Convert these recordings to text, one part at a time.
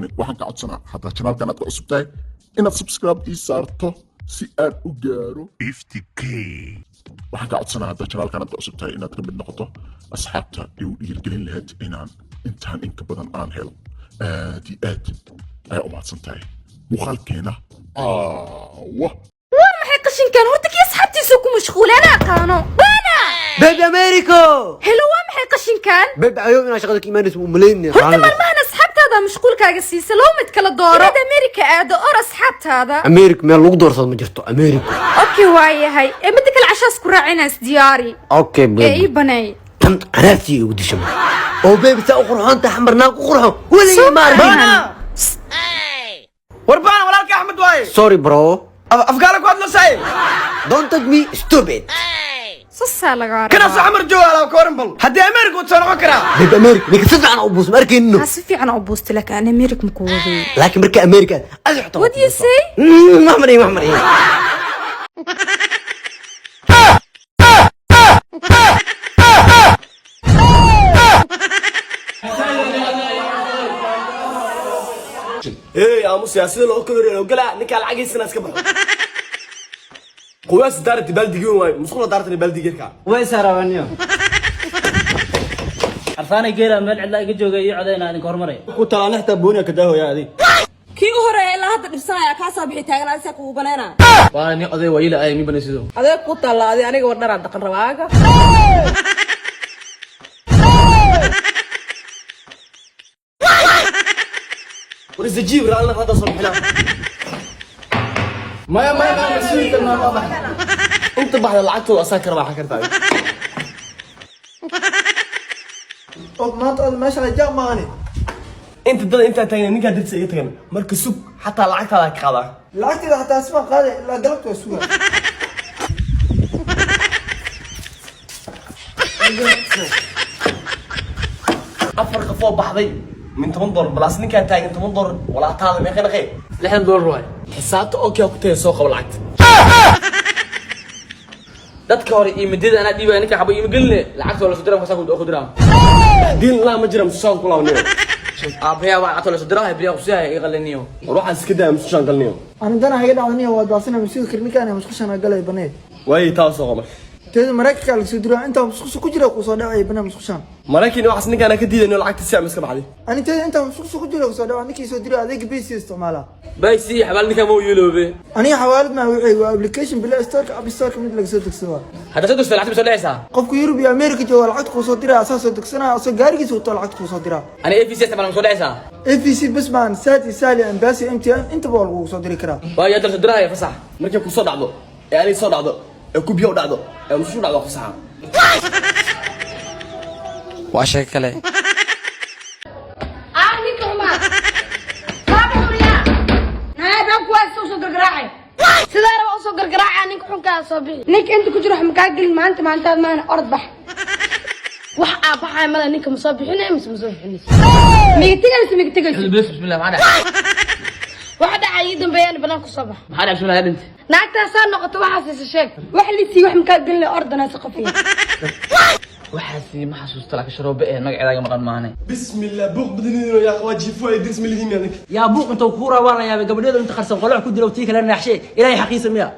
Bilaabin, waxaan ka codsanaa haddaa channelkan aad ku cusub tahay inaad subscribe ii saarto si aan u gaaro 50K. Waxaan ka codsanaa haddaa channelkan aad ku cusub tahay inaad ka mid noqoto asxaabta igu dhiirigelin lahayd inaan intaan inka badan aan helo. Aad iyo aad ayaa u mahadsan tahay. Muuqaalkeena aawa. Waa maxay qashinkan? Horta kii asxaabtiisa ku mashquul, ana aqaano waana. Baby Americo. Hello, waa maxay qashinkan? Baby, ayow inaa shaqada ka imaanayso u malaynaya. Horta maalmahan asxaabtaada mashquulkaaga siisa, loo mid kala dooro. Inaad America aado or asxaabtaada. America meel lagu doorsado ma jirto America. Okay, waa yahay. Ee midda kale, cashaas ku raacinaa, isdiyaari. Okay. Ee Baby. Ii baneey. Tan canaabtii igu disha oo baby, saa u qurxoon tahay, xamar naag u qurxoon weligay ma arkin. Warbaan walaalka Axmed waaye. Sorry, bro. Afgaala ku hadlasay. Don't touch me, stupid. Sasaa lagaa Kana soo rabaa. Xamar jooga alaab ka waran, bal haddii America uu soo noqon karaa. Baby America ninka si fiican u buus ma arkayno. Haa, si fiican u buustay, laakiin aan America ma ku wadayo. Laakiin marka America aad xitaa. What do you say? Wax marin, wax marin. Hey, aamus yaa sida loo kala horeeyo galaa ninka lacagiisana iska baxo. Quwaas daarti baaldigii waay, musqula daarti baaldigii ka. Way saarabanyo. Arfaanay geela meel cidla iga jooga iyo codayna idinka hormaray. Ku talaana xitaa booniya ka daahoya adi. Kii u horeeya ilaa hadda dhibsanaya kaasaa bixi taagan adisaa kugu banayna. Waana nin oday waayila ay mi banaysido. Adeeg ku taalla adi, aniga war dharaan dhaqan rabaaga. War isjiib raalna hadda soo bixina. Maya maya maya, masuulka ma ma bax. Inta baxda lacagtooda asaa ka rabaa kartaa. Oo maanta ood meesha la jaam maani. Inta dad intaa taagna ninkaa dirta iga tagan, marka sug xataa lacagtaada ka qaadaa. Lacagteeda xataa isma qaaday, ilaa galabta waa sugaa. Afar qof oo baxday min $10 balaas ninkaa taagan $10 walaataada meeqa naqee? $60 waay. Xisaabta okay ku tahay, soo qabo lacagta. Dadka hore iyo midada anaa dhiibaya, ninka xabo iima geline lacagta waa la soo diraa, markaasaa ku diraa. Diin laa ma jira, musushaan ku laabniyo. Aabayaa waa lacagta la soo diraa, biyaa kusiyahay iga qaliniyo. War waxaas iska daa, musushaan galniyo. Ani dana haga dhacdaniya waa daasina masugi kar ninkaan musqushan galay baneed. Waay taa soo qabo. Teeda Maraykanka laga soo diraa, intaa musqusha ku jira kuu soo dhacay banee musqushan. Maraykan waxaas ninkaan ka diidayno lacagta si ama iska baxday. Ani teeda intaa musqusha ku jira kuu soo dhacay, ninkii soo diray adeega bc isticmaalaa. Baysi xabaal ninka ma yeeloobe. Aniga xawaalad maa wixii waa application Play Store-ka, App Store-ka mid laga soo degsado waa. Hadda soo degso lacagta ma soo dhacaysaa? Qofku Yurub iyo America jooga lacagta kuu soo diraa, asaa soo degsanaya, asoo gaarigiisa wato lacagta kuu soo diraa. Ani AVC isticmaal ma soo dhacaysaa? AVC bas maan, Saad iyo Sali, Ambasi, MTN intaba waa lagugu soo diri karaa. Waayo hadda la soo diraya fasax. Markay ku soo dhacdo ee anay soo dhacdo ee ku biyo u dhacdo ee musushu dhacdo fasaxa. Waa sheeko kale. Ah, ninka xumaa baaba xuriyaa naa baan kuwaas usoo gargaraacay, sidaa raba usoo gargaraacaya ninka xunkaa soo bixi. Ninka inta ku jiro wax makaa gelin maanta, maantaad maana orod bax. Wax aa baxaya mala, ninka ma soo bixinaya mise ma soo bixinayso? Miga tegayso, miga tegayso. Bismillah, maxaa dhacay? Waxa dhacay ii dambeeyaan banaan kusoo bax. Maxaa dhacay? Bismillah, dhintay. Naagtaasaa noqoto, waxaas isa sheeg, wax lisii wax makaa gelin, ordana si qafiya. Waxaasi ma xasuusta, laakiin sharoobe eh magaceeda iga maqan maahane. Bismillah, buuq badaniino yaa qawajiifo ay dirs milihiin ninka. Yaa buuq intuu kuu raa, waa la yaabay gabadheedu inta qarsan qolox ku dilo tii kale naaxshe. Ilaahay xaqiisa miya?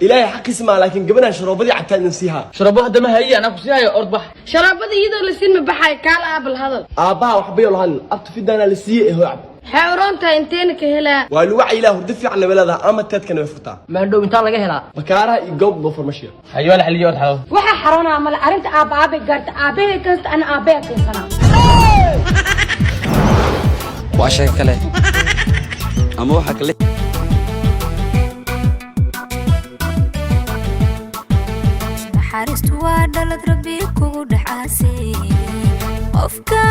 Ilaahay xaqiisa ma, laakiin gabadhan sharoobadii cabtaa idin siihaa. Sharoobo hadda ma hayi, anaa ku siihayo, ord bax. Sharaabada iyadoo la siin ma baxay, kaala aabal hadal. Aabbaha waxba yoo lahan abta fidaana la siiyey ee hoo cab. Waxay oran tahay inteena ka helaa? Waa lagu cayilaa, hurdo fiican na leedahay ama teedkana way furtaa. Maandhow intaa laga helaa? Bakaaraha iyo goob farmashiya. Hayo la xaliyo ord xado. Waxaa xaroonaa male arrinta aabba aabay gaarta, aabbahay keensta, ana aabbahay keensanaa. Waa sheeko kale. Ama waxaa kale. Naxariistu waa dhalad Rabbi kugu dhacaasay qofka.